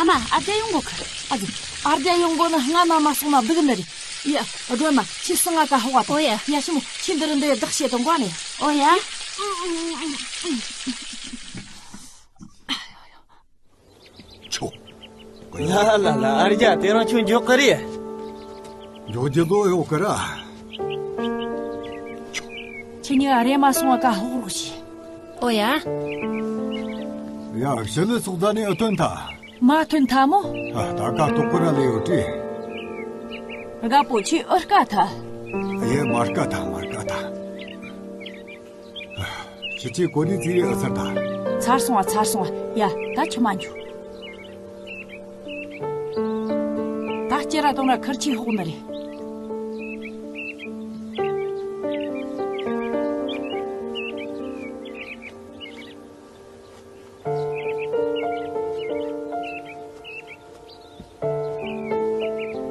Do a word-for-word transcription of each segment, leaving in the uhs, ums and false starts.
ཨ་མ། ཨར་རྒྱ་ཡོང་གོ་གི། ཨ་ཙི། ཨར་རྒྱ་ཡོང་གོ་ན་སྔ་ན་མ་སོང་ན་སྡུག་ནི་རེད། ཡ། སྒྲོལ་མ། ཁྱོས་སྲང་ང་ཀ་ཕོག་བ་དང་། ཨོ་ཡ། ཡ། ཞི་མོ། ཁྱོས་འདི་རུ་འདི་བདག་བྱེད་དང་གོ་ནི། ཨོ་ཡ། ཆོ། ལ་ལ་ལ། ཨར་རྒྱ། དེ་རིང་ཁྱོད་མགྱོགས་གི་རེད། མགྱོགས་རྒྱུ་ལོ་ཡོད་གི་ར། ཁྱེད་གཉིས་ཀ་རེམ་མ་སོང་ང་ཀ་ཕོག་རོགས་བྱོས། ཨོ་ཡ། ཡ། ཞི་ལི་སོག་རྫ་ནས་ཨེ་ཐོན་ཐལ། མ་ཐོན་ཐལ་མོ། ཨ། ད་ཀ་ལྟོགས་གི་ར་ལས་ཡོད་དྲིས། རྒད་པོ། ཁྱོས་འུ་དཀའ་ཐལ། ཡེ། མ་དཀའ་ཐལ། མ་དཀའ་ཐལ། ཁྱེད་ཀྱིས་གོ་ནི་ཙི་རེ་ཨེ་ཚར་ཐལ། ཚར་སོང་བ། ཚར་སོང་བ། ཡ། ད་ཁྱོས་མ་འགྱོ། ད་སྐྱེལ་ར་གཏོང་ར་ཁུར་ཆེ་ཕོག་ནི་རེད།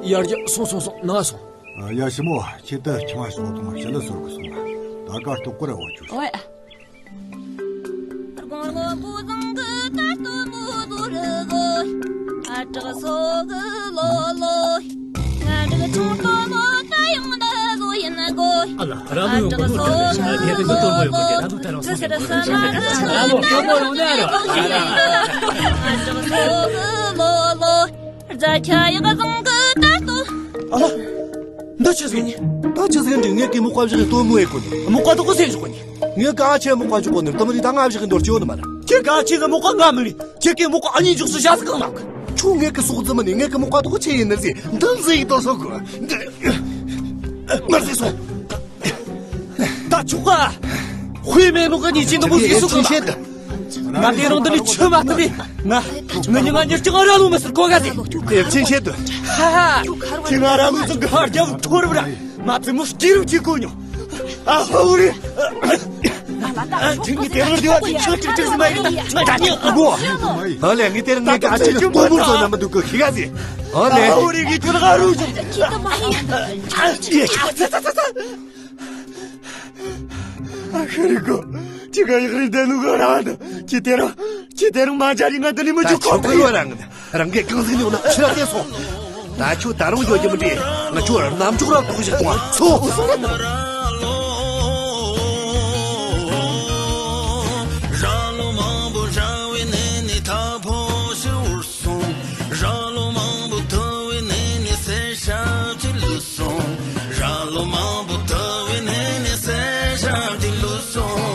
ཡར་རྒྱ། སོང་སོང་སོང་། ནང་སོང་། ཨ། ཡ། ཞི་མོ། ཁྱེད་དེ་ཆང་ཞོག་དང་ཞི་ལི་ཟོར་གི་སོང་ང་། ད་ཀ་ལྟོགས་གི་ར་འོ་ཅུ། ཨོ་ཡ། ཨ་ལ། ར་ལུ་ཡོང་གོ་ནོ་དེ་རེད། ཨ། དེ་དེ་གི་དོན་མོ་ཡོང་གོ་དེ། ར་ལུ་ད་རང་སོང་ནས་གོ་ནོ་དེ་རེད། ར་ལུ་དོན་མོ་ཡོང་ནས་ར། ཨ་ལ། འདི་ཆི་ཟིག་ཡིན། ད་ཆི་ཟིག་འདི། ངེད་ཀྱི་མོག་པ་བཞག་གི་དོན་མོ་ཡེ་གོ་ནི། མོག་པ་དོ་གོ་སེམས་ཞོག་གོ་ནི། ངེད་ག་ཆེ་མོག་པ་བཞག་གོ་ནི། དེ་མོ་རེད། ད་ང་བཞག་གི་འདོར་ཅི་ཡོད་ནི་མ་རེད། ཁྱེད་ག་ཆེ་གི་མོག་པ་ང་མིན་ནི། ཁྱེད་ཀྱི་མོག་པ་ཨ་ནི་འཇོག་སུ་བཞག་སུ་གང་ན་གི། ཁྱོད་ངེད་ཀྱི་སོག་རྫི་མིན་ནི། ངེད་ཀྱི་མོག་པ་དོ་གོ་ཆེ་ཡིན་ནི་ཟིག་འདི་ཟིག་ཡིན་དོ་སོག་གི། མར་ཟིག་སོང་། ད་ཆོག་ག། དཔེ་མེད་ནོ་གི་ཉེས་ཅན་འདི་མོ་ཟིག་སོག་གི། ང་དེ་རིང་འདི་ལས་ཆི་མ་ཐུབ་པས། ང་ང་ཉི་ང་ཉི་ཅང་ར་ལུ་མི་སྲིད་གོ་ག་ཟེ། དེ་ཕྱིན་ཆད་དུ། ཧ་ཧ། ཁྱེད་ང་ར་ལུ་ཚང་གི་ཧར་རྒྱབ་འཐོར་བ་ར། མ་ཙི་མོ་སྐྱིད་རུ་ཅིག་གོ་ཉོ། ཨ་ཧོ་རེ། ཁྱེད་ངའི་དེ་རིང་འདི་བ་ཅིག་ཆག་ཅིག་ཅིག་ཟིན་མ་ཡིན། ང་ད་ཉི་ཨ་མོ། ཨ་ལེ། ངའི་དེ་རིང་ངའི་ག་ཅིག་ལ་སྟོན་མོ་བཟོ་ན་མི་འདུག་གི། ཤི་ག་ཟེ། ཨ་ལེ། ཨ་ཧོ་རེ། ངའི་དེ་རིང་ང་རུ་ཅིག་ཨ་ཧ་རི་གོ། ཁྱེད་ག་ཡག་རི་དེ་ནུ་ག་ར་ད། ཁྱེད་དེ་རིང་། ཁྱེད་དེ་རིང་མ་ཇ་རི་ང་དེ་ནི་མི་ད་ཆོག་གོ་ཆོག་གི་གི་ར། རང་གི་གང་ཟིག་ནི་ཡོད་ན་ཕྱི་ར་དེ་སོང་། ད་ཁྱོད་ད་རུང་ཡོད་རྒྱུ་མི་འདྲི། ང་ཁྱོད་རྣམ་འཇོག་ར་ཐོག་བཞག་གོ་སོང་། སོང་། ར་ལོ་མང་པོ་ཐུབ་བའི་གནས་ནས་སེར་ཤ་ཅིག་ལུས་སོང་། ར་ལོ་མང་པོ་ཐུབ་བའི་གནས་ནས་སེར་ཤ་ཅིག་ལུས་སོང་།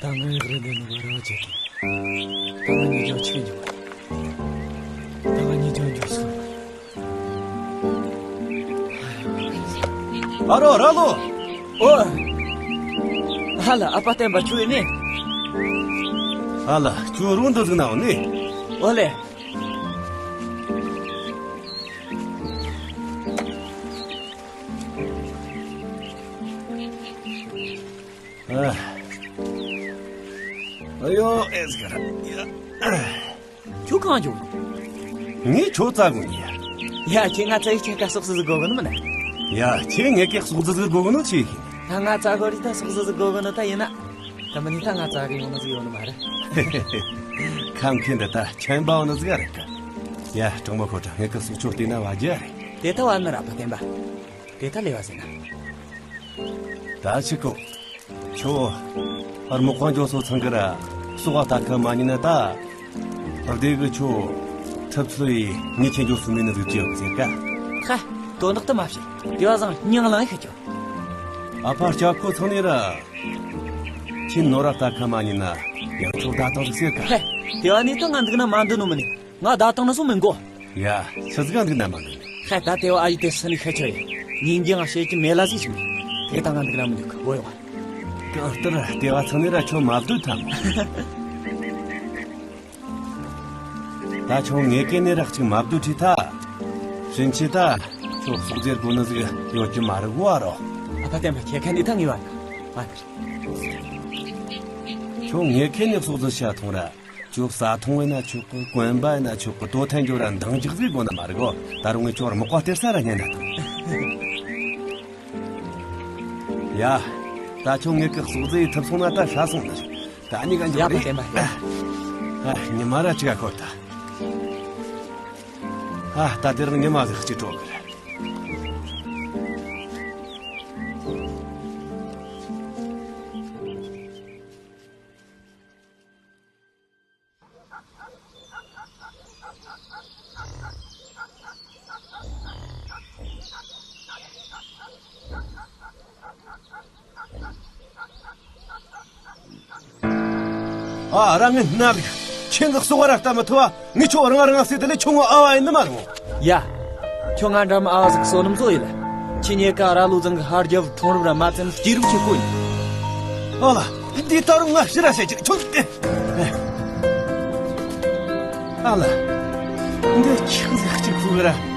ད་ང་ཡག་རི་འདི་ནུ་ག་ར་བ་ཅེ། ད་ང་ཉི་ཇོ་ཆེ་འཇོ། ད་ང་ཉི་ཇོ་འཇོ་སོང་། ཨ་རོ། ར་ལོ། ཨོ། ཧ་ལ། ཨ་ཕ་བསྟན་པ་ཁྱོད་ཡིན་ནི། ཧ་ལ། ཁྱོད་རུང་འདི་ཟིག་ན་འོ་ནི། ཨོ་ལེ། ཨ། ཨ་ཡོ། ཨེ་ཟིག་ར། ཡ། ཁྱོད་གང་འཇུག་ངས་ཁྱོད་བཙལ་གོ་ནི་ཡ། ཡ། ཁྱེད་ང་བཙལ་ཡི། ཁྱེད་ཀ་སོག་ཟི་ཟི་དགོ་གི་ནི་མིན་ན། ཡ། ཁྱེད་ངེད་ཀ་སོག་ཟི་ཟི་དགོ་གི་ནོ་ཆི་ཡིན། ད་ང་བཙལ་གོ་རི་ད་སོག་ཟི་ཟི་དགོ་གི་ནོ་ད་ཡིན་ན། ད་མིན་ནི་ད་ང་བཙལ་གི་ཡོང་ནི་ཟིག་ཡོད་ནི་མ་རེད། ཁམས་མཁན་འདི་ད་ཆན་པའོ་ནི་ཟིག་རེད་གི། ཡ། གྲོགས་མོ་ཁོ་ད་ངེད་ཀ་སོག་ཆོ་བལྟས་ན་བ་རྒྱུ་རེད། དེ་ད་བ་ནི་ར་ཨ་ཕ་བསྟན་པ། དེ་ད་ལེ་བ་ཟེར་ན། ད་ཆི་གོ། ཁྱོད་རྨོག་པ་འཇོག་སོ་ཚང་གི་ར་སོག་བ་ལྟ་ཁ་མ་ཉན་ན་ད། བདེ་གི། ཁྱོད་ཐབས་ཚུལ་ཡི་ཉེས་ཆད་འཇོག་སོ་མིན་ནི་ཟིག་ཅི་ཡོད་ཟེར་ཀ། ཧ། དོན་དག་ཏུ་མ་བཤད། དེ་བ་བཟང་སྙིང་ལང་ཤི་ཁྱོད། ཨ་ཕ་སྐྱ་ཁོ་ཚང་ནི་ར། ཁྱེད་ནོ་ར་ལྟ་ཁ་མ་ཉན་ན་ཡང་ཁྱོད་ད་ཐང་ཟིག་ཟེར་ཀ། ཧེ། དེ་བ་ནི་ད་ང་འདུག་ན་མ་འདུག་ནོ་མིན་ནི། ང་ད་ཐང་ན་སོང་མིན་གོ། ཡ། ཆི་ཟིག་ག་འདུག་ན་མ་འདུག་ནི། ཧེ། ད་དེ་བ་ཨ་ཡི་དེ་སུ་ནི་ཤ་ཆོ་ཡི། ཉིན་རྒྱུན་ང་བཤད་ཀྱི་མེ་ལ་ཟིག་ཆི་མི། དེ་ད་ང་འདུག་ན་མི་འདུག་གི་བོ་ཡོང་། གང་ལྟར་དེ་བ་ཚང་ནི་ར་ཁྱོད་མ་བསྡུ་ཐལ་མོ། ད་ཁྱོད་ངེད་ཀེ་ནི་ར་གཅིག་མ་བསྡུ་ཁྲིད་ཐལ། དྲིན་ཆེ་ད། ཁྱོད་ཟོག་རྫིའི་སྒོ་ནས་ཟིག་ཡོད་རྒྱུ་མ་རེད་གོ་ཨ་རོ། ཨ་ཕ་བསྟན་པ། ཁྱེད་ཁ་ནས་ཐང་ངེས་པ་ན། ཨ། ཁྱོད་ངེད་ཁ་ནས་ཟོག་རྫི་བྱས་ཐོངས་ར། ཁྱོད་ཟ་འཐུང་བས་ན་ཆོག་གི། གོན་པ་ཡིན་ན་ཆོག་གི། དོ་ཐན་རྒྱོ་ར་འདང་རྒྱག་ཟིག་དགོས་ནི་མ་རེད་གོ། ད་རུང་ངས་ཁྱོད་ར་མག་པ་སྟེར་ས་ར་ཉན་ན་ཐང་། ཡ། ད་ཁྱོད་ངེད་ཀྱི་ཟོག་རྫི་ཐུབ་སོང་ན་ད་ཧྲ་སོང་ནི། ད་ནི་ག་འཇོག་ཡ་རེད། ཨ། ཉི་མ་ར་ཅིག་ག་ཁོར་ད། ཨ། ད་དེ་རིང་ཉི་མ་ཟིག་གཅིག་དྲོ་གི་རེད། ཨ། རང་ངན་ན་རིག། ཁྱེད་ཀྱི་གསོ་བ་ར་ལྟ་མི་ཐུབ་བ། ངས་ཁྱོད་རང་རང་ཟེར་དེ་ལས་ཁྱོད་ངོ་ཨ་བ་ཡིན་ནི་མ་རུང་། ཡ། ཁྱོད་ང་འདྲ་མི་ཨ་བ་ཟིག་གསོ་ནམ་བཟོ་ཡིན་ལ། ཁྱེད་ཉེ་ཀ་ར་ལུ་ཚང་གི་ཧར་རྒྱབ་ཁྲོང་རུབ་ར་མ་ཙམ་སྐྱིད་རུབ་ཁྱེད་ཀོ་ཡིན། ཨ་ལ། འདི་ད་རུང་ང་ཕྱི་ར་བཤད་ཀྱི་ཁྱོད། ཨ་ལ། འདི་ཁྱེད་ཟིག་གཅིག་ཁུ་གི་ར།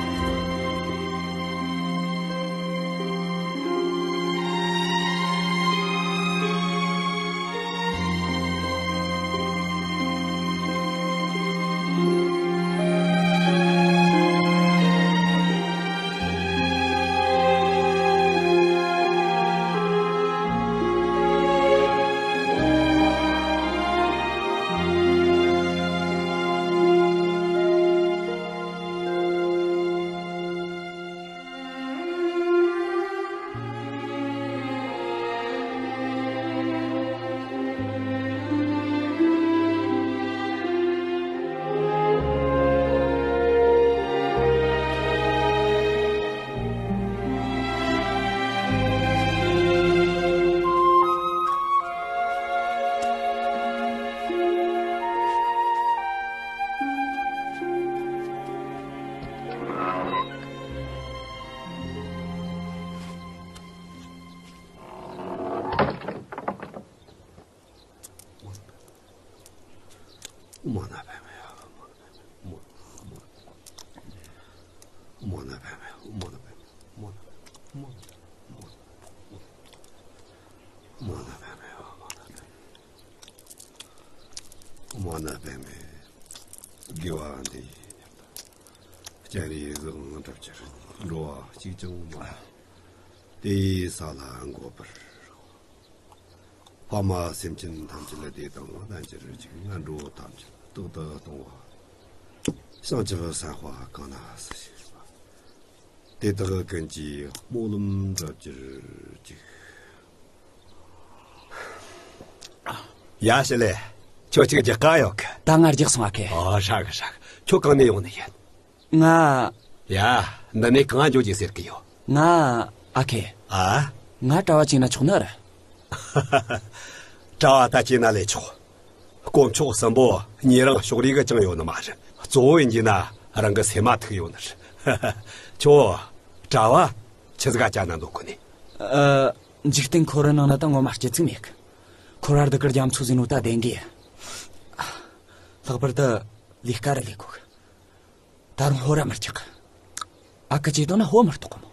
མ་ན་པདྨེ། དགེ་བ་འདི་ཡིས་སྤྱན་རས་གཟིགས་དབང་འགྲུབ་ཕྱིར། འགྲོ་བ་གཅིག་ཀྱང་མ་ལུས་པ། དེ་ཡི་ས་ལ་འགོད་པར་ཤོག། ཕ་མ་སེམས་ཅན་ཐམས་ཅད་བདེ་དང་ལྡན་གྱུར་ཅིག། ངན་འགྲོ་ཐམས་ཅད་རྟག་ཏུ་སྟོངས་པ། བྱང་ཆུབ་སེམས་དཔའ་གང་ན་སུ་ཞིག་ཡོད་པ། དེ་དག་ཀུན་གྱི་སྨོན་ལམ་འགྲུབ་གྱུར་ཅིག། ཡ་ཞི་ལེ། ཁྱོད་ཅིག་རྒྱག་ག་ཡོད་གི། ད་ང་རྒྱག་སོང་ཨ་ཁེ། ཨ། ཧྲ་གི་ཧྲ་གི། ཁྱོད་གང་ནས་ཡོང་ནི་ཡིན། ང་། ཡ། འདི་ནས་གང་འགྱོ་རྒྱུ་ཟེར་གི་ཡོད། ང་། ཨ་ཁེ། ཨ། ང་གྲྭ་བ་ཅིག་ན་ཆོག་ནི་རེད། གྲྭ་བ་ད་ཅིག་ན་ལས་ཆོག། དཀོན་མཆོག་གསུམ་པོ་ཉེ་རིང་ཕྱོགས་རིས་གི་ཅང་ཡོད་ནི་མ་རེད། གཙོ་བོ་ཡིན་རྒྱུ་ན་རང་གི་སེམས་མ་ཐུག་ཡོད་ནི་རེད། ཁྱོད་གྲྭ་བ་ཆི་ཟིག་ག་བཅའ་ན་འདོད་གོ་ནི། ཨ། འཇིག་རྟེན་འཁོར་བའི་ནང་ན་ད་ངོ་མ་སྐྱིད་ཚིག་མེད་གི། འཁོར་བ་སྡུག་གི་རྒྱ་མཚོ་ཟིན་ནོ་ད་བདེན་གི། ལྷག་པར་དུ་ལས་ཀ་ར་ལས་གོ་གི། ད་རུང་ཧོ་ར་མི་རྒྱག་གི། ཨ་ཁུ་བྱེད་དོ་ན་ཧོ་མི་གཏོགས་གི་མོ།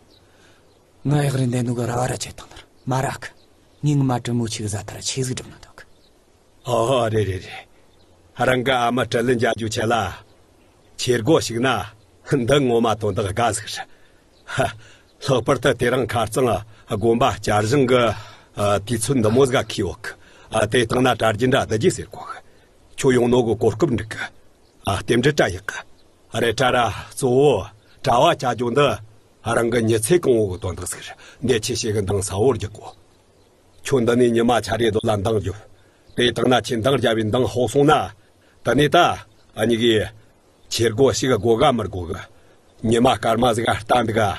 ང་ཡག་རིན་ལྡན་ནོ་གི་ར་བ་ར་བྱེད་དང་ནར་མ་ར། ཨ་ཁུ་ངའི་ངོ་མ་དྲིན་མོ་ཆེ་གི་ཟ་ཐལ་ར་ཆེ་ཟིག་སྒྲུབ་ན་འདོད་གི། ཨོ། རེད་རེད་རེད། རང་གི་ཨ་མ་དྲིན་ལན་འཇལ་རྒྱུ་ཆེད་ལ། ཁྱེད་སྒོ་ཞིག་ན་འདི་ངོ་མ་དོན་དག་དགའ་ཟིག་རེད། ཧ། ལྷག་པར་དུ་དེ་རིང་ཁ་རྩང་དགོན་པ་བསྐྱར་བཞེངས་གི། ཨ། དུས་ཚོད་འདི་མོ་ཟིག་ག་ཁེལ་ཡོད་གི། ཨ། དེ་བཏང་ན་གྲྭ་རྒྱུན་ར་བསྡུ་རྒྱུ་ཟེར་གོ་གི། ཁྱོད་ཡོང་ནོ་གི་གོ་སྐབས་འགྲིག་གི། ཨ། རྟེན་འབྲེལ་ར་ཡག་གི། རེད་དྲ་ར་གཙོ་བོ་གྲྭ་བ་བཅའ་རྒྱུ་འདི་རང་གི་མྱི་ཚེ་གང་བོ་གི་དོན་དག་ཟིག་རེད། འདི་ཆེ་ཤོས་གི་འདང་ས་བོར་རྒྱག་གོ། ཁྱོད་འདི་ནས་ཉི་མ་ཆ་རེ་རྡོ་ལ་འདང་རྒྱོབ། དེ་བཏང་ན་ཁྱེད་འདང་རྒྱབ་པའི་འདང་ཕོག་སོང་ན། དེ་ནས་ད་འུ་གཉིས་ཀས་ཁྱེད་སྒོ་ཞིག་སྒོ་ག་མི་སྒོ་གི། ཉི་མ་སྐར་མ་ཟིག་ག་ལྟ་འདུག་ག།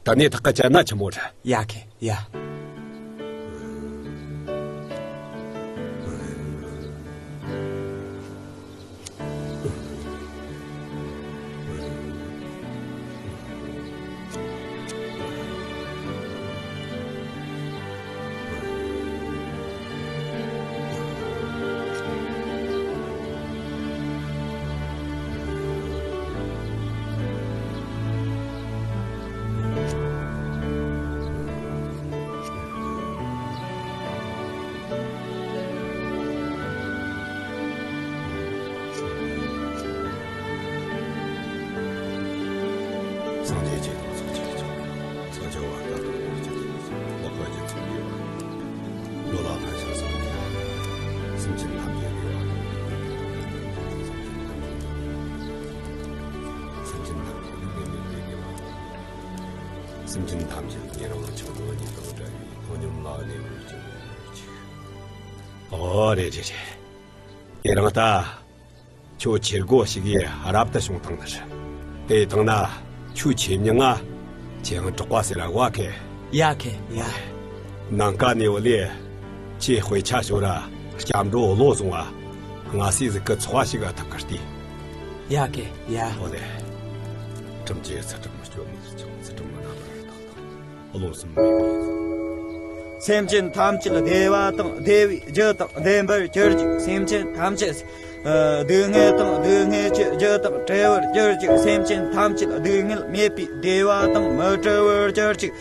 དེ་ནས་ཐག་གི་བཅད་ན་ཆི་མོ་རེད། ཡ་ཁེ་ཡ། སེམས་ཅན་ཐམས་ཅད་ཉེ་རིང་ཆགས་སྡང་གཉིས་དང་བྲལ་བའི་བཏང་སྙོམས་ལ་གནས་པར་གྱུར་ཅིག། ཨོ་རེད་རེད་རེད། དེ་རིང་ད་ཁྱོད་ཁྱེར་སྒོ་ཞིག་ཡེ་རབ་ཏུ་བྱུང་བཏང་ནི་རེད། དེ་བཏང་ན་ཁྱོད་ཆེ་མྱི་ང་ཁྱེད་ཡང་གྲོགས་པ་ཟེར་ར་བ་ཁེ། ཡ་ཁེ་ཡ། ནངས་ཀ་ནས་བུ་ལེ་ཁྱེད་དཔེ་ཆ་ཤོར་ར་སྐྱབས་འགྲོ་བློ་བཟུང་བ་སྔ་སེ་ཟིག་གི་ཚོགས་ཞིག་ག་ཐུག་གི་སྟེ། ཡ་ཁེ་ཡ། ཨོ་ལེ། ཁྲིམས་ཀྱི་ཚུལ་ཁྲིམས་སྐྱོབ་མི་ཆུང་ཚུལ་ཁྲིམས་མི་སྣ་བར་དག་དང་བློ་གསུམ་མེད་པའི། སེམས་ཅན་ཐམས་ཅད་བདེ་བ་དང་བདེ་བའི་རྒྱུ་དང་ལྡན་པར་གྱུར་ཅིག། སེམས་ཅན་ཐམས་ཅད་སྡུག་བསྔལ་དང་སྡུག་བསྔལ་གྱི་རྒྱུ་དང་བྲལ་བར་གྱུར་ཅིག། སེམས་ཅན་ཐམས་ཅད་སྡུག་བསྔལ་མེད་པའི་བདེ་བ་དང་མི་བྲལ་བར་གྱུར་ཅིག།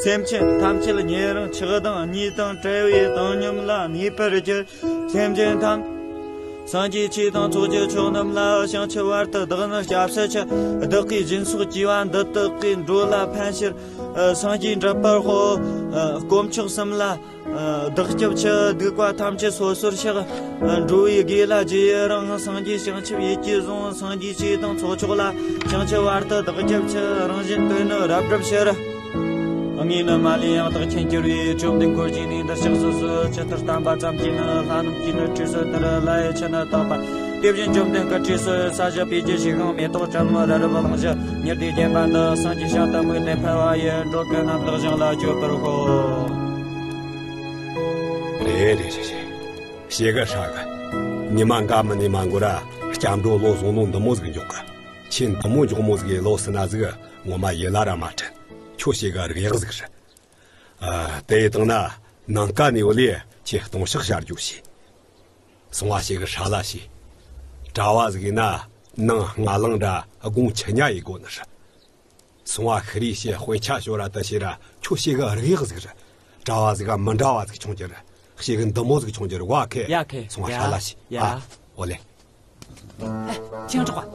སེམས་ཅན་ཐམས་ཅད་ཉེ་རིང་ཆགས་སྡང་གཉིས་དང་བྲལ་བའི་བཏང་སྙོམས་ལ་གནས་པར་གྱུར། སེམས་ཅན་ཐམས། སངས་རྒྱས་ཆོས་དང་ཚོགས་ཀྱི་མཆོག་རྣམས་ལ། བྱང་ཆུབ་བར་དུ་བདག་ནི་སྐྱབས་སུ་མཆི། བདག་གིས་སྦྱིན་སོགས་བགྱིས་པ་འདི་དག་གིས། འགྲོ་ལ་ཕན་ཕྱིར་སངས་རྒྱས་འགྲུབ་པར་ཤོག། དཀོན་མཆོག་གསུམ་ལ་བདག་སྐྱབས་མཆི། སྡིག་པ་ཐམས་ཅད་སོ་སོར་བཤགས། འགྲོ་བའི་དགེ་ལ་རྒྱུ་ཡི་རང་། སངས་རྒྱས་བྱང་ཆུབ་ཡིད་ཀྱིས་བཟུང་། སངས་རྒྱས་ཆོས་དང་ཚོགས་མཆོག་ལ། བྱང་ཆུབ་བར་དུ་བདག་སྐྱབས་མཆི། རང་གཞན་དོན་ནི་རབ་བསྒྲུབ་ཕྱིར། ངས་ནི་མ་ལུས་ཡང་དག་མཁྱེན་གྱུར་པའི། བཅོམ་ལྡན་འཁོར་བཅས་ནས་འདིར་གཤེགས་སུ་གསོལ། ཇི་ལྟར་བསྟན་པ་ཙམ་གྱིས་ནི། ལྷ་རྣམས་ཀྱི་ནི་བྲིས་སུ་དར། ལྷ་ཡི་ཆུ་ནི་དག་པ། དེ་བཞིན་བཅོམ་ལྡན་སྐུ་བྲིས་སུ་ས་གཞི་སྤོས་ཀྱི་ཞིང་ཁམས། མེ་ཏོག་དྲོན་མོ་རབ་རབ་གླིང་བཞི། ཉི་ཟླའི་བརྒྱན་པ་འདི། སངས་རྒྱས་ཞིང་དུ་དམིགས་ནས་འཕེལ་བ་ཡི། འགྲོ་ཀུན་རྣམ་དག་ཞིང་ལ་སྤྱོད་པར་ཤོག། རེད་རེད་རེད་རེད། ཞེ་གི་ཧྲ་གི། ཉི་མ་འགའ་མིན་ནས་མ་འགོར་ར་སྐྱབས་འགྲོ་བློ་བཟུང་ནོ་འདི་མོ་ཟིག་མགྱོགས་གི། ཁྱེད་འདི་མོ་མགྱོགས་མོ་ཟིག་ཡེ་ལོ་ཟིན་ན་ཟིག་ངོ་མ་ཡིད་ལ་ར་མ་དྲན། ཁྱོད་ཞེ་གི་རིག་ཡག་ཟིག་རེད། ཨ། དེ་ཡི་སྟེང་ན་ནངས་ཀ་ནས་བུ་ལེ་ཁྱེད་ལྟུང་བཤགས་བྱ་རྒྱུ་བྱོས། སོང་བ་ཞིག་གི་ཧྲ་ལ་བྱོས། གྲྭ་བ་ཟིག་ཡིན་ན་ནངས་སྔ་ལངས་ར་དགོང་ཆུ་ཉ་ཡེ་དགོ་ནི་རེད། སོང་བ་ཤི་རེ་ཞིག་དཔེ་ཆ་ཤོར་ར་དེ་བྱོས་ར། ཁྱོད་ཞེ་གི་རིག་ཡག་ཟིག་རེད། གྲྭ་བ་ཟིག་ག་མི་འདྲ་བ་ཟིག་བྱུང་རྒྱུ་རེད། ཞེ་གི་འདི་མོ་ཟིག་བྱུང་རྒྱུ་རེད་བ་ཁེ། ཡ་ཁེ། སོང་བ་ཧྲ་ལ་བྱོས། ཡ། ཨ། ཨོ་ལེ། ཨེ། ཆང་གྲོགས།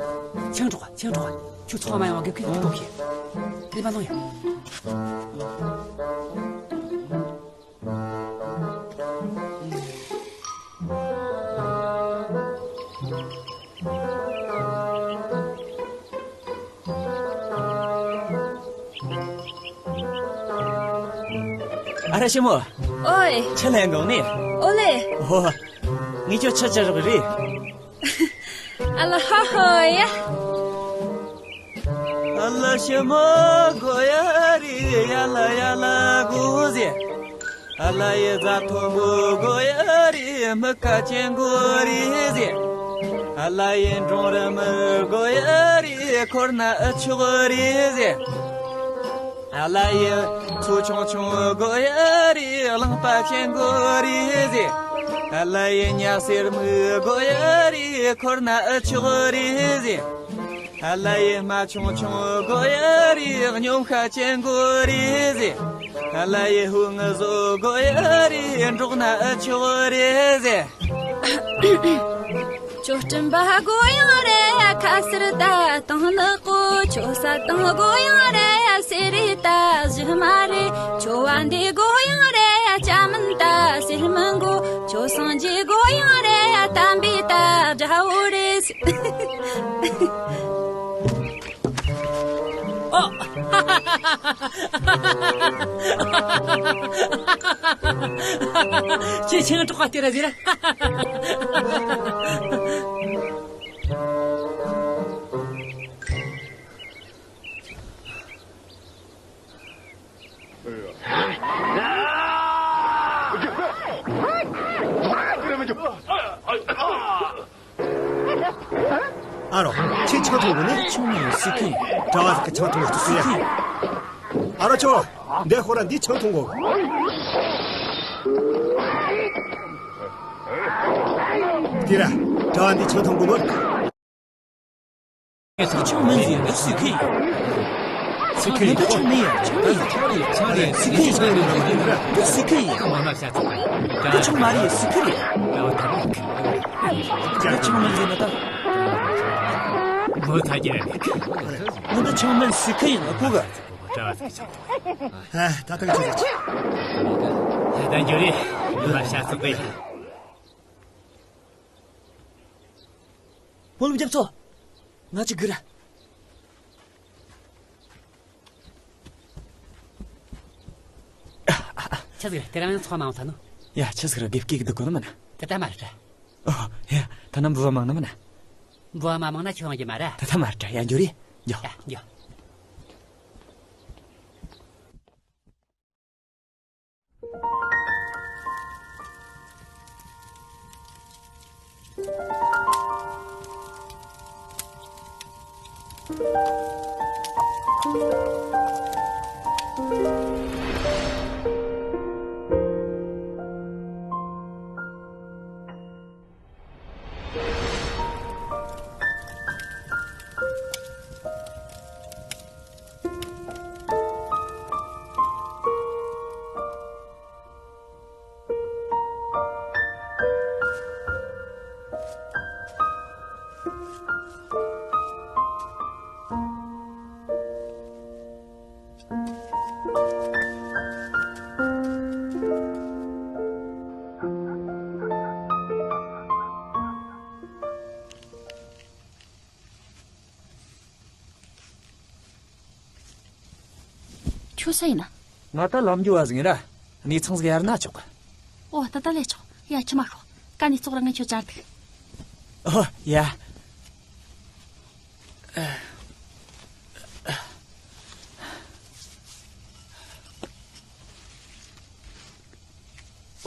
ཆང་གྲོགས། ཆང་གྲོགས། ཁྱོད་ཚང་མ་ཡོང་གི་ཁུལ་ཁུལ་ཁེ། ལེ་བ་ལོང་ཡ། ཨ་ར་ཞི་མོ། ཨོའི། ཆུ་ལེན་དགོས་ནི། ཨོ་ལེ། ཨོ། ངས་ཁྱོད་ཆུ་ཅི་རོགས་རེད། ཨ་ལ་ཧ་ཧ་ཡ། ཨ་ལ་ཞི་མོ་དགོས་ཡ་རེད། ཡ་ལ་ཡ་ལ་དགོས་ཟེ། ཨ་ལ་ཡི་རྫ་མཐོན་པོ་དགོས་ཡ་རེད། མི་ཁ་ཅན་དགོས་རེད་ཟེ། ཨ་ལ་ཡི་འབྲོང་རི་མོ་དགོས་ཡ་རེད། འཁོར་ན་ཨེ་ཆོག་རེད་ཟེ། ཨ་ལ་ཡི་མཚོ་ཆུང་ཆུང་དགོས་ཡ་རེད། གླང་པ་ཅན་དགོས་རེད་ཟེ། ཨ་ལ་ཡི་ཉ་སེར་མོ་དགོས་ཡ་རེད། འཁོར་ན་ཨེ་ཆོག་རེད་ཟེ། ཨ་ལ་ཡི་རྨ་ཆུང་ཆུང་དགོས་ཡ་རེད། སྙོམ་ཤ་ཅན་དགོས་རེད་ཟེ། ཨ་ལ་ཡི་ཧུ་ངུ་བཟོ་དགོས་ཡ་རེད། འགྲོགས་ན་ཨེ་ཆོག་རེད་ཟེ། ཁྱོད་སྤྲིན་པ་དགོས་ཡང་རེད། ཁ་ཟེར་ད་དང་ནག་པོ། ཁྱོད་ས་དང་དགོས་ཡང་རེད། སེ་རི་ད་གཞི་མ་རེད། ཁྱོད་བ་འདི་དགོས་ཡང་རེད། ལྕམ་མིན་ད་སེར་མིན་གོ། ཁྱོད་སངས་རྒྱས་དགོས་ཡང་རེད། དམ་པའི་ད་དགྲ་བོ་རེད། ཨོ། ཁྱེད་ཆང་གྲོགས་པ་སྟེར་ར་ཟེར། ཨ་རོ། ཁྱེད་ཆང་འཐུང་དགོས་ནི། ཆང་མི་ཡོད་སི་ཁི། གྲྭ་བ་ཟིག་གི་ཆང་འཐུང་དགོས་སི་ཁི། ཨ་རོ་ཆོ། འདི་ཁོ་ར་འདི་ཆང་འཐུང་དགོས། དེ་ར། གྲྭ་བ་འདི་ཆང་འཐུང་དགོས་ནོ། ཆང་མིན་ཟེར་ནི་སི་ཁི། སི་ཁི། ཆང་མིན་ད་ཆང་མིན་ཡ། ཆང་མིན་ཡ། ཆང་རེད། སི་ཁི། ཆང་རེད། འདི་སི་ཁི་ཡིན། འདི་ཆང་མ་རེད། སི་ཁི་རེད། འདི་ཆང་མིན་ཟེར་ན་ད། མོ་ཐ་རྒྱ་རེད། འདི་ཆང་མིན། སི་ཁི་ཡིན་ན་གོ་ག། ཨ། ད་ཐག་ཆོད་ཟིག། ད་འགྱུར་རེད། འདི་ལ་ཤ་ཚུགས་གི། སྤོ་ལོ་རྒྱབ་ཚོ། ང་ཅིག་སྒུར་ར། ཆི་ཟིག་རེད། དེ་རིང་ཡང་ཚོང་མ་འོང་ཐལ་ནོ། ཡ། ཆི་ཟིག་རེད། དགེ་བསྐོས་གི་འདུག་གོ་ནི་མིན་ན། དེ་ལྟ་མ་རེད་དྲ། ཨོ་ཡ། ཐ་ན་འབུལ་བ་མང་ནི་མིན་ན། འབུལ་བ་མ་མང་ན་ཁྱོད་ཡོང་རྒྱུ་མ་རེད། དེ་ལྟ་མ་རེད་དྲ། ཡ། འགྱོ་རེ། འགྱོ། ཡ། འགྱོ། ཁྱོད་སུ་ཡིན་ན། ང་ད་ལམ་འགྱོ་བ་ཟིག་ཡིན་ར། གནས་ཚང་ཟིག་ཡར་ན་ཆོག་གི། ཨོ། ད་ད་ལས་ཆོག། ཡ། ཁྱི་མ་ཤོག། ཀ་ནས་ཙོག་ར་ངས་ཁྱོད་བཅར་འདུག། ཨོ་ཡ།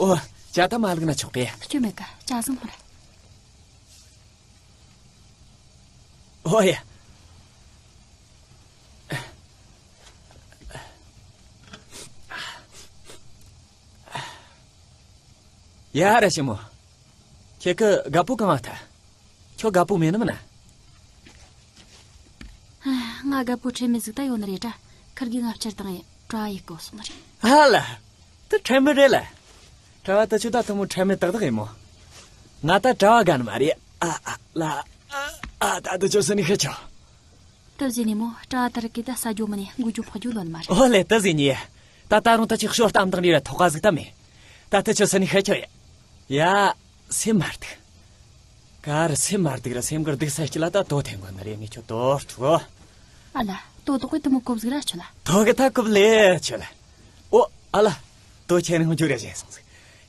ཨོ། ཇ་ད་མ་བླུགས་ན་ཆོག་གི། སྐྱོན་མེད་གི། ཇ་ཟིག་འཐུང་ར། ཨོ་ཡ། ཡ། ར་ཞི་མོ། ཁྱེད་ཀྱི་རྒད་པོ་གང་ང་ཐལ། ཁྱོད་རྒད་པོ་མེད་ནི་མིན་ན། ང་རྒད་པོ་ཁྲེལ་མེད་ཟིག་ད་ཡོད་ནི་རེད་དྲ། ཁིར་གིས་ང་བསྐྱུར་བཏང་ཡེ་གྲྭ་བ་ཡེ་བཀོལ་སོང་ནི་རེད། ཨ་ལ། དེ་ཁྲེལ་མེད་རེད་ལ། གྲྭ་བ་དེ་ཆོ་ད་དེ་མོ་ཁྲེལ་མེད་ཏག་ཏག་ཡིན་མོ། ང་ད་གྲྭ་བ་དགའ་ནི་མ་རེད། ཨ་ཨ་ལ། ཨ་ཨ། ད་དེ་ཆོ་སུན་ནི་ཤི་ཆོག། དེ་བྱས་ནས་མོ་གྲྭ་བ་དེ་རིགས་ཀྱིས་ད་ཟ་རྒྱུ་མིན་ནས་འགུལ་རྒྱུ་འཕག་རྒྱུ་ལོན་མ་རེད། ཨོ་ལེ། དེ་བྱས་ནས། ད་ད་རུང་ད་ཅིག་ཞོར་གཏམ་དང་འདྲ་བའི་ཐོག་ཁ་ཟིག་ད་མེད། ད་དེ་ཆོ་སུན་ནི་ཤི་ཆོག་ཡ། ཡ། སེམས་མ་སྡུག། ག་རེ་སེམས་མ་སྡུག་ར། སེམས་གི་སྡུག་ས་སྐྱིད་ལ་ད་དོ་ཐེན་དགོས་ནི་རེད། ངས་ཁྱོད་དོ་ཐུག། ཨ་ལ། དོ་དོག་གི་དེ་མོ་གོབ་ཟིག་ར་ཆོད་ལ། དོ་གི་ད་གོབ་ལེ་ཆོད་ལ། ཨོ། ཨ་ལ། དོ་ཁྱེད་རང་འཇུ་རེ་བྱས་སོང་ཟིག།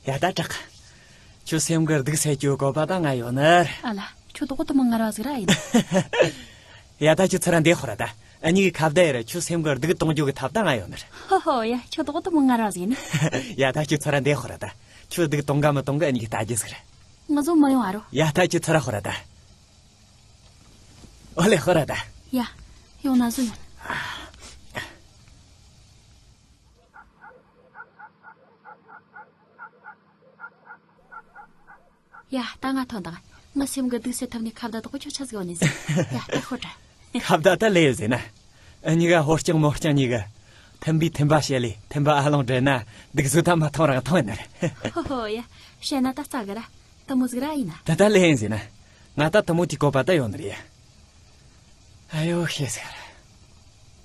ཡ་ད་དྲག། ཁྱོད་སེམས་གི་སྡུག་ས་སྐྱིད་གོ་བ་ད་ང་ཡོད་ནི་རེད། ཨ་ལ། ཁྱོད་དོ་གི་དེ་མོ་ངར་བ་ཟིག་ར་ཡིན། ཡ་ད་ཁྱོད་ཚུར་ར་འདེད་ཤོག་ར་ད། ཨ་ནི་གི་ཁ་བརྡ་ཡེ་ར། ཁྱོད་སེམས་གི་སྡུག་གཏོང་རྒྱུ་གི་ཐབས་ད་ང་ཡོད་ནི་རེད། ཧོ་ཧོ། ཡ། ཁྱོད་དོ་གི་དེ་མོ་ངར་བ་ཟིག་ཡིན། ཡ་ད་ཁྱོད་ཚུར་ར་འདེད་ཤོག་ར་ད། ཁྱོད་སྡུག་གཏོང་ག་མི་གཏོང་ག་ཨ་ནི་གིས་ལྟ་རྒྱུ་ཟིག་རེད། ང་ཚོ་མི་ཡོང་ཨ་རོ། ཡ་ད་ཁྱོད་ཚུར་ར་ཤོག་ར་ད། ཨོ་ལེ། ཤོག་ར་ད། ཡ། ཡོང་ན་བཟོ་ཡོང་། ཡ། ད་ང་ཐོན་དང་། ངའི་སེམས་གི་སྡུག་སེལ་ཐབས་ནི་ཁ་བརྡ་དོག་ཁྱོད་ཆ་ཟིག་ཡོད་ནི་ཟིག། ཡ། ད་ཤོད་དྲ། ཁ་བརྡ་ད་ལེ་ཟེར་ན། ཨ་ནི་ག་ཧོར་རྐྱང་མོ་རྐྱང་གཉིས་གི། མཐུན་པའི་མཐུན་པ་བྱེད་ལེ། མཐུན་པ་ཨ་ལོང་འདྲེན་ན། སྡུག་བཟོད་ད་མ་ཐོང་རང་ཐོང་ཡིན་ནི་རེད། ཧོ་ཧོ། ཡ། བཤད་ན་ད་རྩ་གི་ར། དེ་མོ་ཟིག་ར་ཡིན་ན། ད་ད་ལེ་ཡིན་ཟེར་ན། ང་ད་དེ་མོ་དེའི་བཀོད་པ་ད་ཡོད་ནི་རེད། ཨ་ཡོ་ཤེས་ཟེར།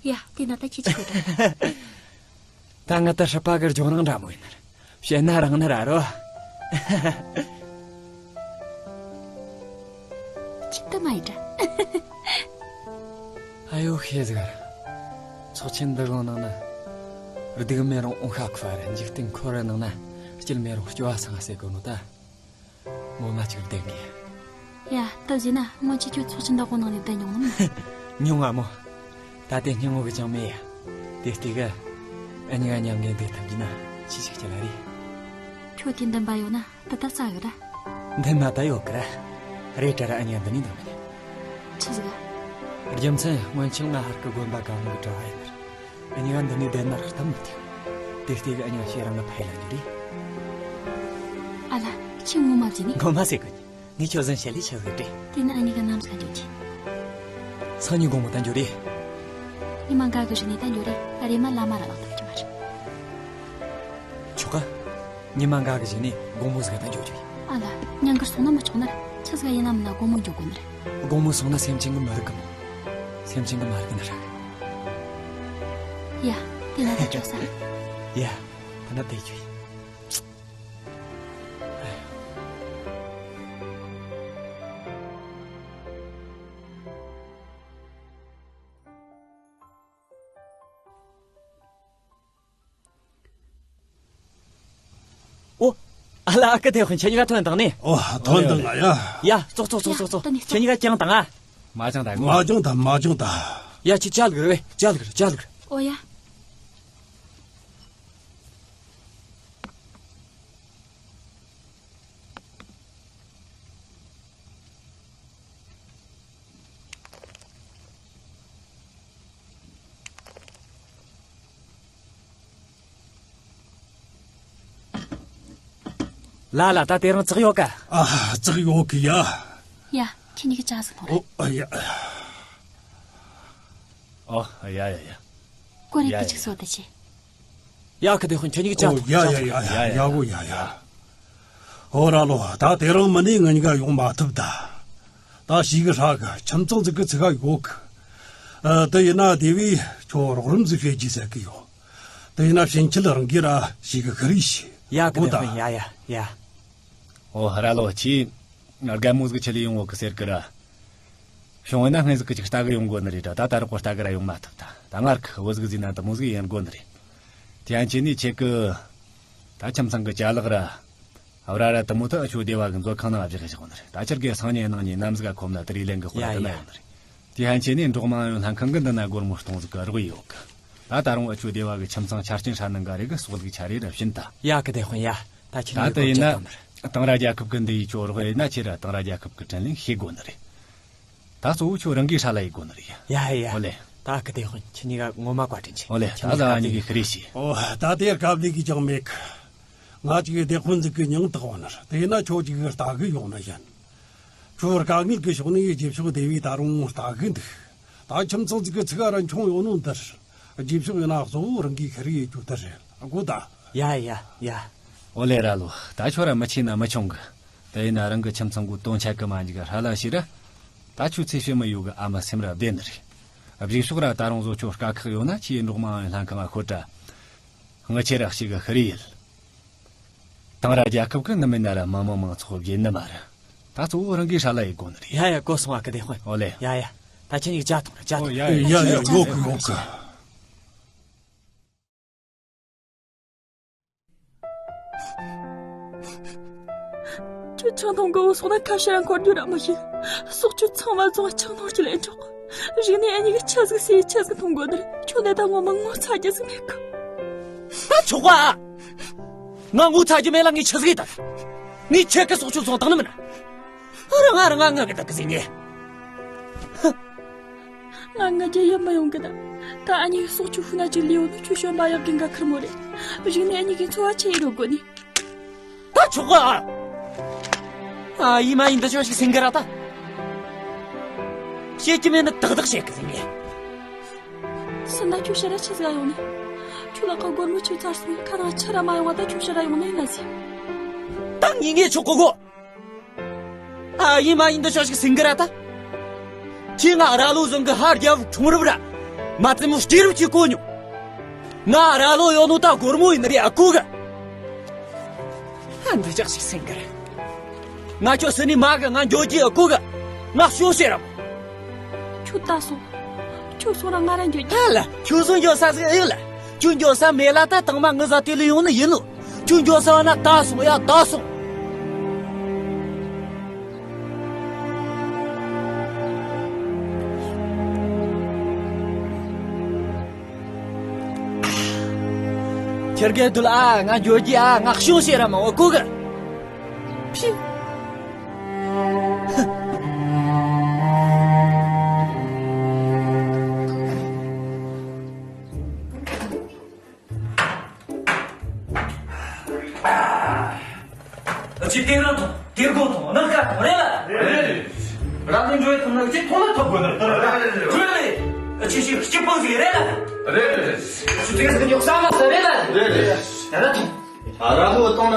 ཡ། དེ་ན་ད་ཁྱེད་ཀྱིས་ཤོད་དྲ། ད་ང་ད་སྲིད་པ་གི་ལྗོངས་རང་འདྲ་མོ་ཡིན་ནི་རེད། བཤད་ན་རང་ནི་ར་རོ། ཅིག་ད་མ་ཡིན་དྲ། ཨ་ཡོ་ཤེས་ཟེར། ཚོགས་ཆེན་འདི་གི་ནང་ན། སྡུག་མེད་རུང་འོང་ཤ་ཁུ་བ་རེད། འཇིག་རྟེན་འཁོར་བའི་ནང་ན། སྐྱིད་མེད་རུང་སྐྱོ་བ་སངས་ཟེར་གོ་ནོ་ད། ངོ་མ་ཅིག་བདེན་གི། ཡ། ད་བྱས་ན་སྔོན་ཆད་ཁྱོད་ཚོགས་ཆེན་འདི་གོ་ནང་ནས་བསྡད་མྱོང་ནམ། མྱོང་ང་མོ། ད་དེ་སྙིང་བོ་གི་ཅང་མེད་ཡ། དེ་ལྟས་གི། ཨ་ནི་ག་མཉམ་གི་འདུག་ཐུབ་རྒྱུ་ན་ཆི་ཞིག་སྐྱིད་ལ་རེད། ཁྱོད་དེ་འདུན་པ་ཡོད་ན་ད་ད་ཙ་གི་ར། འདུན་མ་ད་ཡོད་གི་ར། རེད་དྲ་ར། ཨ་ནི་ག་འདི་ནས་འདུག་མི་ཉན། ཆི་ཟིག་ག། རྒྱུ་མཚན་སྔོན་ཆད་ང་ཧར་གི་དགོན་པ་གང་གི་གྲྭ་བ་ཡིན་ནི་རེད། ཨ་ནི་ག་འདི་ནས་བསྡད་ན་རག་ཐབས་མི་ཐུབ། དེ་ལྟས་གི་ཨ་ནི་ག་ཁྱེད་རང་གི་ཕ་ཡུལ་ལ་འགྱོ་རེ། ཨ་ལ། ཁྱོས་ངོ་མ་བཟས་ནི། ངོ་མ་ཟེར་གི། ངས་ཁྱོད་བཟུང་བྱས་ལས་ཆི་ཟིག་རེད། དེ་ན་ཨ་ནི་ག་ནམ་ཟིག་འགྱོ་རྒྱུ། སང་ཉིན་དགོང་མོ་ད་འགྱོ་རེ། ཉི་མ་འགའ་གི་རྗེས་ནས་ད་འགྱོ་རེ། རེམ་མ་ལམ་མ་ར་ལངས་ཐུབ་རྒྱུ་མ་རེད། ཆོག་ག། ཉི་མ་འགའ་གི་རྗེས་ནས་དགོང་མོ་ཟིག་ད་འགྱོ་རྒྱུ་ཡིན། ཨ་ལ། ཉིན་དཀར་སོང་ན་མི་ཆོག་ནི་རེད། ཆི་ཟིག་ཡིན་ན་མིན་ན་དགོང་མོ་འགྱོ་དགོས་ནི་རེད། དགོང་མོ་སོང་ན་སེམས་ཅན་གིས་མི་རིག་གི་མོ། སེམས་ཅན་གིས་མ་རིག་ནི་རེད། ཡ། དེ་ན་ད་འགྱོ་ས། ཡ། དེ་ན་བསྡད་རྒྱུ་ཡིན། ཨ་ལ། ཨ་ཁུ་དེ་ཧུན། ཁྱེད་གཉིས་ཀ་ཐོན་དང་ནི། ཨོ། ཐོན་དང་ང་ཡ། ཡ། ཙོག་ཙོག་ཙོག་ཙོག་ཙོག་ཡ། ད་ནི་ཙོག་ཁྱེད་གཉིས་ཀ་ཀྱང་དང་ང་། མ་ཅང་ད་མ་ཅང་ད་མ་ཅང་ད། ཡ། ཁྱེད་ཅ་ལག་རེ་བས། ཅ་ལག་རེ། ཅ་ལག་རེ། ཨོ་ཡ། ལ་ལ། ད་དེ་རིང་ཙག་ཡོད་ཀ། ཨ། ཙག་ཡོད་གི་ཡ། ཡ། ཁྱེད་གཉིས་ཀྱི་ཅ་ཟིག་ནོ་རེད། ཨོ། ཨ་ཡ། ཨོ། ཡ་ཡ་ཡ་ཡ། ཀོ་རེ། ཡ་ཡ། ཀི་ཅིག་སོ་ད་ཆེ། ཡ། ཁུ་དེ་ཧུན། ཁྱེད་གཉིས་ཀྱི་ཅ། ཨོ། ཡ་ཡ་ཡ་ཡ། ཡ་ཡ། ཡ་གོ་ཡ་ཡ། ཨོ་ར་ལོ། ད་དེ་རིང་མི་ནི་ང་གཉིས་ཀ་ཡོང་མ་ཐུབ་ད། ད་ཞིག་གི་ཧྲ་གི་ཁྱིམ་ཚང་ཟིག་གི་ཚིག་ག་ཡོད་གི། ཨ། དེ་ཡིན་ན་དེ་བས་ཁྱོད་རོགས་རམ་ཟིག་བྱེད་རྒྱུ་ཟེར་གི་ཡོད། དེ་ཡིན་ན་ཕྱིན་ཆད་རང་གིས་ར་ཞིག་གི་ཁི་རི་ཤི། ཡ། ཁུ་དེ་ཧུན། ཡ་ཡ་ཡ། ཨོ། ཧ་ར་ལོ། ཁྱེད་རྒན་མོ་ཟིག་ཆི་ལས་ཡོང་གོ་གི་ཟེར་གི་ར། བྱུང་བས་ན་སྔས་ཟིག་གི་ཅིག་ལྟ་གི་ཡོང་དགོ་ནི་རེད་ད། ད་རག་གོ་ལྟ་གི་ར་ཡོང་མ་ཐུབ་ད། ད་ངར་ཁི་བུ་ཟིག་ཟིན་ན་དུ་མོ་ཟིག་ཡིན་དགོ་ནི་རེད། དེ་ཡན་ཆད་ནི་ཁྱེད་གི་ད་ཁྱིམ་ཚང་གི་ཅ་ལག་ར། ཨ་བྲ་ར་དུ་མོ་ཐུ་ཨ་ཆོ་སྡེ་བ་གི་མཛོད་ཁང་ནང་བཞག་བཞག་ནི་རེད། ད་ཁྱེད་གི་སང་ཉིན་གནངས་ཉིན་ནམ་ཟིག་ག་ཁོམ་ན་དེ་རིགས་ལེན་གི་དཔེ་ར་དེ་ན་ཡོང་ནི་རེད། དེ་ཡན་ཆད་ནི་འབྲོག་མང་ཡོན་ལྷན་ཁང་གི་འདི་ན་སྒོར་མོ་སྟོང་ཟིག་གི་རོགས་ཡོད་གི། ད་ད་རུང་ཨ་ཆོ་སྡེ་བ་གི་ཁྱིམ་ཚང་ཆ་རྐྱེན་ཧྲ་ནང་ག་རེ་གི་སོག་ལིག་ཆ་རེ་ར་བྱིན་ད། ཡ། ཁུ་དེ་ཧུན། ཡ། ད་ཁྱེད་ད་གཉིས་ཀ་དེ་ཡིན་ན་ཅ་ལག་དང་ར་རྒྱལ་ཁབ་གི་འདི་ཡི་ཆོ་རོགས་ཡིན་ན་ཁྱེད་ར་དང་ར་རྒྱལ་ཁབ་གི་དྲིན་ལན་ཤེས་དགོ་ནི་རེད། ད་གཙོ་བོ་ཁྱོད་རང་གིས་ཧྲ་ལ་ཡེད་དགོ་ནི་རེད། ཡ་ཡ་ཡ། ཨོ་ལེ། ད་ཁུ་དེ་ཧུན། ཁྱེད་གཉིས་ཀ་ངོ་མ་བཀའ་དྲིན་ཆེ། ཨོ་ལེ། ད་ད་ཨ་ཉི་གི་ཁི་རེ་ཤི། ཨོ། ད་དེ་སྐབས་ལས་གི་ཅང་མེད་གི། ང་ཅིག་སྡེ་དཔོན་ཟིག་གི་མྱིང་བཏགས་བ་ནི་རེད། དེ་ན་ཁྱོད་ཅིག་གི་ལྟ་གི་ཡོང་ནི་ཡིན། ཁྱོད་དཀའ་ངལ་གི་ཕྱོགས་ནས་རྗེས་ཕྱོགས་སྡེ་བས་ད་རུང་ལྟ་གི་འདུག། ད་ཁྱིམ་ཚང་ཟིག་གི་ཚིག་ག་ར་མཆོང་ཡོད་ནོ་འདིར། རྗེས་ཕྱོགས་ཡིན་ན་གཙོ་བོ་རང་གིས་ཁི་རེ་ཡེད་རྒྱུ་འདི་རེད། གོ་ད། ཡ་ཡ་ཡ། ཨོ་ལེ། ར་ལོ། ད་ཁྱོད་ར་མི་ཆེ་ན་མི་ཆུང་གི། དེ་ཡིན་ན་རང་གི་ཁྱིམ་ཚང་གི་དོན་ཆེ་གི་མ་འཇིག་ཧྲ་ལ་ཤི་ར། ད་ཁྱོད་ཚེ་ཕྱི་མི་ཡོད་གི་ཨ་མ་སེམས་ར་བདེ་ནི་རེད། གཞུག་ཕྱོགས་ར་ད་རུང་བཟོ་ཁྱོད་དཀའ་ཁག་ཡོད་ན་ཁྱེད་འབྲོག་མང་ལྷན་ཁང་ང་ཤོད་དྲ། ངི་ཆེ་ར་ཞིག་གི་ཁི་རེ་ཡེད། དང་ར་རྒྱལ་ཁབ་གི་ནི་མིན་ན་ར་མི་མང་མང་ཚོགས་བརྗེད་ནི་མ་རེད། ད་གཙོ་བོ་རང་གིས་ཧྲ་ལ་ཡེད་དགོ་ནི་རེད། ཡ་ཡ། གོ་སོང་ཨ་ཁུ་དེ་ཧུན། ཨོ་ལེ། ཡ་ཡ། ད་ཁྱེད་གཉིས་ཀྱི་ཅ་འཐུང་ར། ཅ་འཐུང་། ཡ་ཡ་ཡ་ཡ། ཡོད་གི་ཡོད་གི། ཁྱོད་ཆང་འཐུང་གི་འོ་སོང་ན་ཁ་ཕྱིར་འཁོར་རྒྱུ་ར་མི་ཤེས། སྲོག་ཆགས་ཚང་མ་བཙོང་ཆང་འཐུང་རྒྱུ་ལས་འཕྲོག། གཞུག་ནས་ཨ་ཉི་གི་ཆ་ཟིག་ཟས་ཆ་ཟིག་འཐུང་དགོ་ནི་རེད། ཁྱོད་ནས་ད་ངོ་མ་ངོ་ཚ་རྒྱུ་ཟིག་མེད་གི། ད་ཆོག་ག། ང་ངོ་ཚ་རྒྱུ་མེད་ལ་ངས་ཆི་ཟིག་ཡེད་ད། ངས་ཁྱེད་གི་སྲོག་ཆགས་བཙོང་བཏང་ནི་མིན། རང་ང་རང་ང་ང་གི་ད་གི་ཟིག་ངས། ང་ང་རྒྱལ་ཡེད་མི་ཡོང་གི་ད། ད་ཨ་ཉི་གི་སྲོག་ཆགས་ཤུ་ན་ཅིག་ལུས་ཡོད་ནོ་ཁྱོད་བྱོན་པ་ཡག་གི་འགའ་ཁེར་མོ་རེད། གཞུག་ནས་ཨ་ཉི་གི་འཚོ་བ་ཆི་ཡེད་རོགས་དགོ་ནི། ད་ཆོག་ག། ཨ་ཡེ་མ་ཡེ་འདི་ཆོ་ཞིག་སེང་གི་ར་ད། བཤད་ཀྱི་མེད་ནི་ཏག་ཏག་བཤད་གི་ཟིག་ངས། སུན་ན་ཁྱོད་ཕྱིར་ར་ཆི་ཟིག་ག་ཡོང་ནི། ཁྱོད་ལག་ག་སྒོར་མོ་ཆི་ཚར་སོང་ནི། ཁ་ནང་ཆི་ར་མ་ཡོང་བ་ད་ཁྱོད་ཕྱིར་ར་ཡོང་ནི་ཡིན་ན་ཟིག། ད་ངས་ངས་ཆོག་གོ་གོ། ཨ་ཡེ་མ་ཡེ་འདི་ཆོ་ཞིག་སེང་གི་ར་ད། ཁྱེད་ང་ར་ལོ་བཟང་གི་ཧར་རྒྱབ་ཁྲོང་རབ་ར། མ་བཙན་མོ་སྐྱེས་རབ་ཀྱི་གོ་མྱོང་། ང་ར་ལོ་ཡོད་ནོ་ད་སྒོར་མོ་ཡིན་ནི་རེད་ཨ་གོ་གི། ཨ་འདི་ཅག་ཞིག་སེང་གི་ར། ང་ཁྱོད་སུན་ནི་མ་གི། ང་འགྱོ་རྒྱུ་ཨ་གོ་གི། ང་ཤོག་ཤེས་ར། ཁྱོད་ད་སོང་། ཁྱོད་སོང་ར་ང་ར་འགྱོ་རྒྱུ། ཨ་ལ། ཁྱོད་སོང་འགྱོ་ས་ཟིག་ཨེ་ཡོད་ལ། ཁྱོད་འགྱོ་ས་མེད་ལ་ད་དང་མ་ངི་ཟ་དེ་ལ་ཡོང་ནི་ཡིན་ནོ། ཁྱོད་འགྱོ་ས་བ་ན་ད་སོང་ཡ་ད་སོང་། ཁྱེར་གེ་དུལ་ཨ། ང་འགྱོ་རྒྱུ་ཨ། ང་ཤོག་ཤེས་ར་མ་འོ་གོ་གི། ཕྱི། ཨ་ཅེ་དེ་རང་དང་དེ་དགོ་དང་ནང་ཁ་དང་རེད་ལ། རེད། རང་ལས་འགྲོ་ཐུབ་ན་ཅི་ཐོང་ལ་ཐོབ་དགོས་ནི་རེད། རེད། ཨ་ཅེ་ཞིག་སྐྱིད་པོ་ཟིག་རེད་ལ། རེད་རེད། ཅི་ཚེ་ཟིག་ཉོག་ས་མ་ས་རེད་ལ། རེད་རེད། ཡ་ར་ཐོང་། ཨ་ར་ལོ་བཏང་ན།